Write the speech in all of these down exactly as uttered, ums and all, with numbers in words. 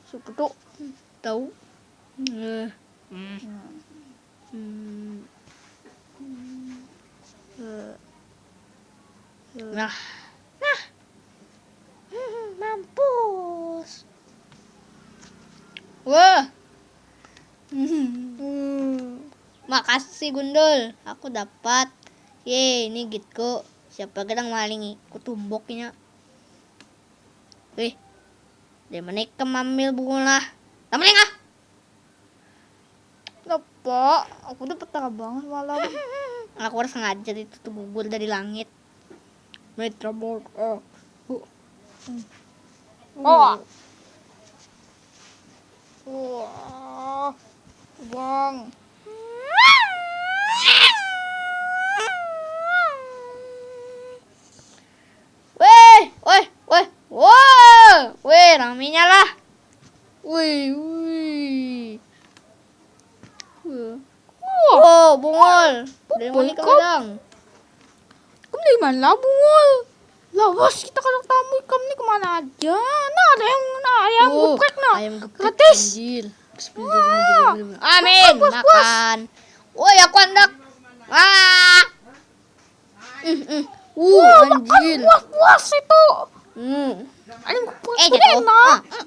Siapa tuh? Tahu? Eh, Hmm. hmm. Eh, eh. Nah, Hmm, mampus. Wah. Hmm. Makasih, Gundul, aku dapat. Ye, ini gitku. Siapa lagi nang malingi? Ku tumbok inya. Wih. Dari mana ikam ambil bunga lah? Tamaling ah. Kenapa? Aku dapat tabang semalam. Aku harus sengaja itu tuh gugur dari langit. Mitra Board. Oh. Oh. Wah. Bang. Weh, weh, weh, wah, weh, raminya lah. Wih, wih. Wah. Oh, bungul. Dari mana Bungkuk. Kang Dang? Kamu dari mana, Bungul? Lah, bos, kita kadang tamu, kamu nih kemana aja? Nah, ada yang, nah, ayam Oh, geprek, nah. Ayam geprek. Gratis. Anjir. Bismillahirrahmanirrahim. Amin. Makan. Woi, aku handak. Ah. Hmm, hmm. Uh, anjir. Puas, puas itu. Hmm. Ayam geprek Eh, itu jatuh. enak. Ah.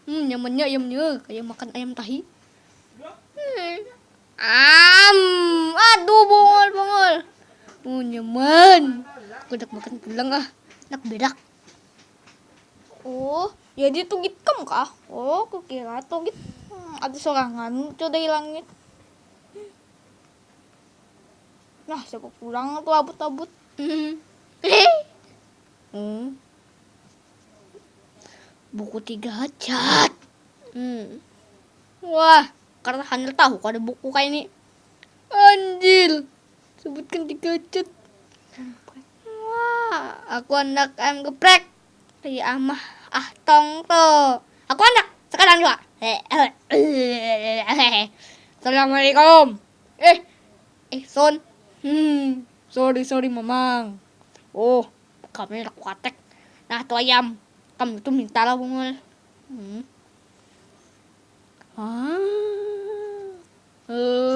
Hmm, nyamannya ayamnya kayak makan ayam tahi. Hmm. Am, aduh, bungul, bungul. Oh, nyaman. Aku hendak makan pulang ah. Nak berak. Oh, jadi tuh git kam kah? Oh, aku kira tuh git, hmm, ada sorangan muncul dari langit. Nah, siapa pulang tuh abut-abut? Hmm. Hmm. Buku tiga hajat. Hmm. Wah, karena hanya tahu kok ada buku kayak ini. Anjir. Sebutkan tiga hajat. Wah, aku hendak ayam geprek. Kayak amah ah tong tuh. Aku hendak sekarang juga. Assalamualaikum. Eh, eh, Son. Hmm, sorry, sorry, Mamang. Oh, kami hendak kuatek. Nah, tuh ayam. Kamu tuh mintalah, bungul. Hmm. Ah. Eh.